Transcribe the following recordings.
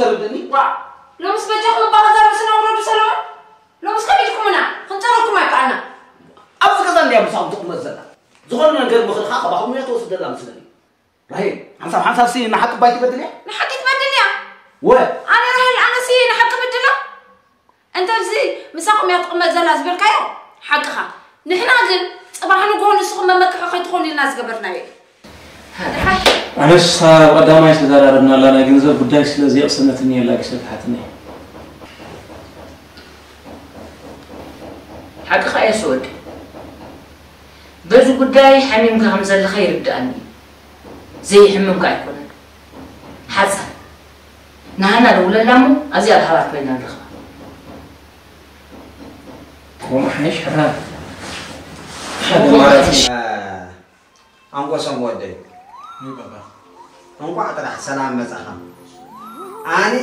ተረድእኒ። ዋ፣ ሎምስ በጃኹም እባ ገዛ ርእስና ውረዱ ሰለሙን። ሎምስ ከቢድኩምና፣ ክንጸረኩም ኣይከኣልና። ኣብዚ ገዛ እንድያ ምሳኹም ትቕመጥ ዘላ። ዝኾነ ነገር ምኽርኻ ካባኹም እያ ትወስድ ዘላ መስለኒ። ራሄል፣ ሓንሳብ ሓንሳብ ሲ ንሓቂ እባ ኣይትበድል እያ? ንሓቂ ትበድል እያ። ወ- ኣነ ራሄል፣ ኣነ ሲ ንሓቂ በድላ? እንተ ኣብዚ ምሳኹም እያ ትቕመጥ ዘላ ዝበልካዮ ሓቅኻ። ንሕና ግን ጽባሕ ንግሆ ንስኹም መመክሒ ከይትኾኑ ኢልና ዝገበርናዮ እዩ። ኣነስ ኣብ ቀዳማይ ዝተዘራረብናላ ናይ ገንዘብ ጉዳይ ስለ ዘየቕሰነትኒ እየ ኣላጊሰ ትሓትኒ። ሓቅኻ እየ ሰወድ። በዚ ጉዳይ ሓሚምካ ከም ዘለኻ ይርድኣኒ እዩ። ዘይሕምምካ ኣይኮነን። ሓጻር። ንሃና ደውለላ እሞ ኣብዚኣ ብሓባር ኮይና ንረኽባ። ከምኡ ሓይሽ ሕራር። ሓደ ማለት እዩ። ኣንጎሶም ወደይ። ወይ ባባ። እንቋዕ ጥራሕ ሰላም መጻኻ። ኣነ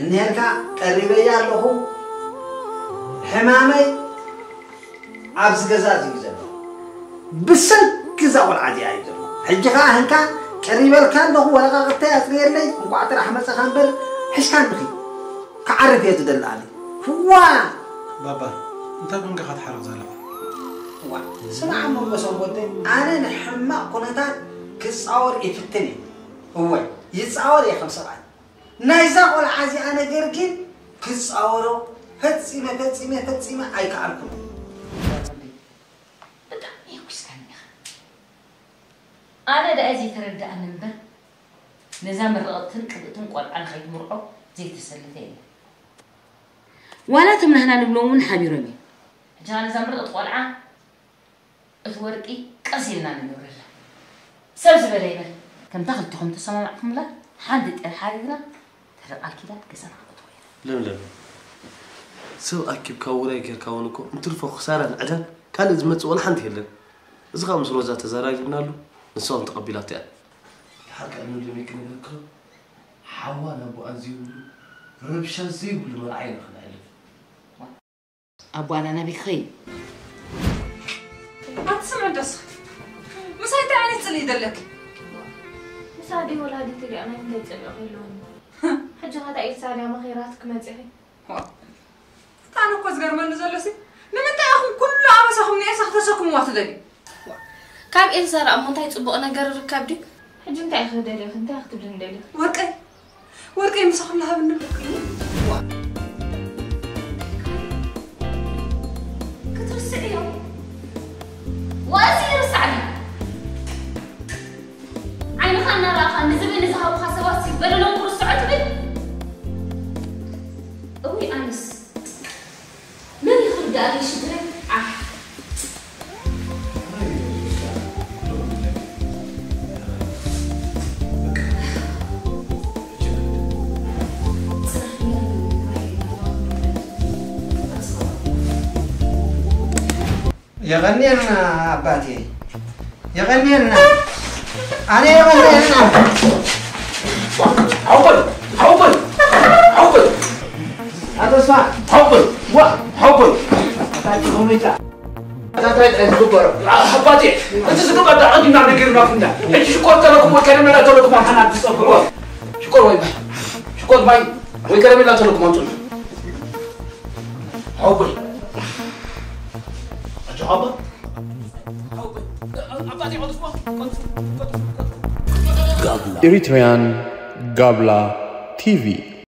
እንሄልካ ቀሪበያ ኣለኹ። ሕማመይ ኣብዚ ገዛ እዚ እዩ ዘሎ። ብሰንኪ እዛ ቆልዓ እዚኣ እዩ ዘሎ። ሕጂ ኸዓ ህንካ ቀሪበልካ ኣለኹ፣ ወረቓቕተይ ኣጽርየለይ፣ እንቋዕ ጥራሕ መጻኻ እምበር፣ ሕሽካ እንድኺ። ክዓርፍ እየ ዝደሊ ኣነ። ዋ! ባባ፣ እንታይ ኮንካ ክትሓርቕ ዘለኻ? ዋ፣ ስማዕ እሞ መሰንጎተይ፣ ኣነ ንሕማቕ ኩነታት ክጻወር ይፍትን እየ። እወ፣ ይጻወር እየ ከም ሰብኣይ። ናይዛ ቆልዓ እዚኣ ነገር ግን ክጻወሮ ፈጺመ፣ ፈጺመ፣ ፈጺመ ኣይከኣልኩን። ብጣዕሚ የጒስካኒ ኢኻ። ኣነ ደኣ ዘይተረድኣኒ እምበር፣ ነዛ ምርቕትን ቅብእትን ቆልዓ ንኸይትምርዖ ዘይተሰለፈ የለን። ዋላ እቶም ናህና ንብሎም እውን ሓቢሮም እዮም። ሕጂ ነዛ ምርቕቲ ቆልዓ እቲ ወርቂ ቀስ ኢልና ንገብረላ። ሰብ ዝበለ ይበል። ከምታ ክልተኹም ተሰማማዕኩምላ ሓንቲ ጤል ሓሪድና፣ ድሕሪ ቃል ኪዳን ገዛና ክነእትዎ ኢና። ለምለም፣ ሰብ ኣኪብካ ውራይ ጌርካ እውን እኮ እንትርፎ ክሳራን ዕዳን ካልእ ዝመጽእ ዋላ ሓንቲ የለን። እዚ ኸኣ ምስ ሮዛ ተዘራሪብናሉ፣ ንሳ እውን ተቐቢላቶ እያ። ሓቂ ለምለም ክነግረካ፣ ሓዋ ናብ ኣቦኣ ዘይብሉ፣ ረብሻ ዘይብሉ መርዓ ኢና ክነሕልፍ። ኣቦኣና ናበይ ክኸይድ? ኣትስምዒ ደስ። ምሳይ እንታይ ዓይነት ጽልኢ ደለክ? ምሳዲ ወላዲት እያ፣ ናይ ምንታይ ጽልኢ ከለውኒ? ሕጂ ኸታ ኢልሳ ድያ መኺራትክ መጺኺ? ዋ። ኣነ እኮ ዝገርመኒ ዘሎሲ፣ ንምንታይ ኢኹም ኩሉ ኣበሳኹም ንኤልሳ ክተሰክምዋ ትደልዩ? ካብ ኤልሳ ደኣ እሞ እንታይ ጽቡቕ ነገር ይርከብ ድዩ? ሕጂ እንታይ ኢኺ ደሊኺ? እንታይ ኢኺ ትብልኒ ደሊኺ? ወርቀይ፣ ወርቀይ ምሳኹም ለሃብኒ። ክትርስዕዮ? ወዚ ይርሳዕ ድዩ? ዓይንኻ እናረኣኻ ንዝብኢ ንዝሃቡኻ ሰባት በደሎም ክርስዖ ትብል? እውይ ኣነስ መን እዩ ክርድኣለይ ሽግረይ? ዓሕ። የቐንየልና ኣባቴ፣ የቐንየልና። ኣነ የቐንየልና። ሓው በል፣ ሓው በል፣ ሓው በል። ኣቶ ስፋ። ሓው በል፣ ዋ፣ ሓው በል። ኣታ ጭኹሚታ። ኣታ እንታይ ዝግበሮ? ኣባቴ፣ እቲ ዝግበር ዳኣ ኣቐዲምና ነጊርናኩም ኢና። ሕጂ ሽኮር ተለኩም ወይ ከረሜላ ተለኩም ኣምጹ። ሓና ትጸብሮ። ሽኮር ወይ ማይ፣ ሽኮር ማይ ወይ ከረሜላ ተለኩም ኣምጹ። ሓው በል። ኣጆ ሓው በል። ሓው በል። ኣባቴ፣ ቀልጥፉ፣ ቀልጥፉ፣ ቀልጥፉ፣ ቀልጥፉ። Eritrean Gabla T V.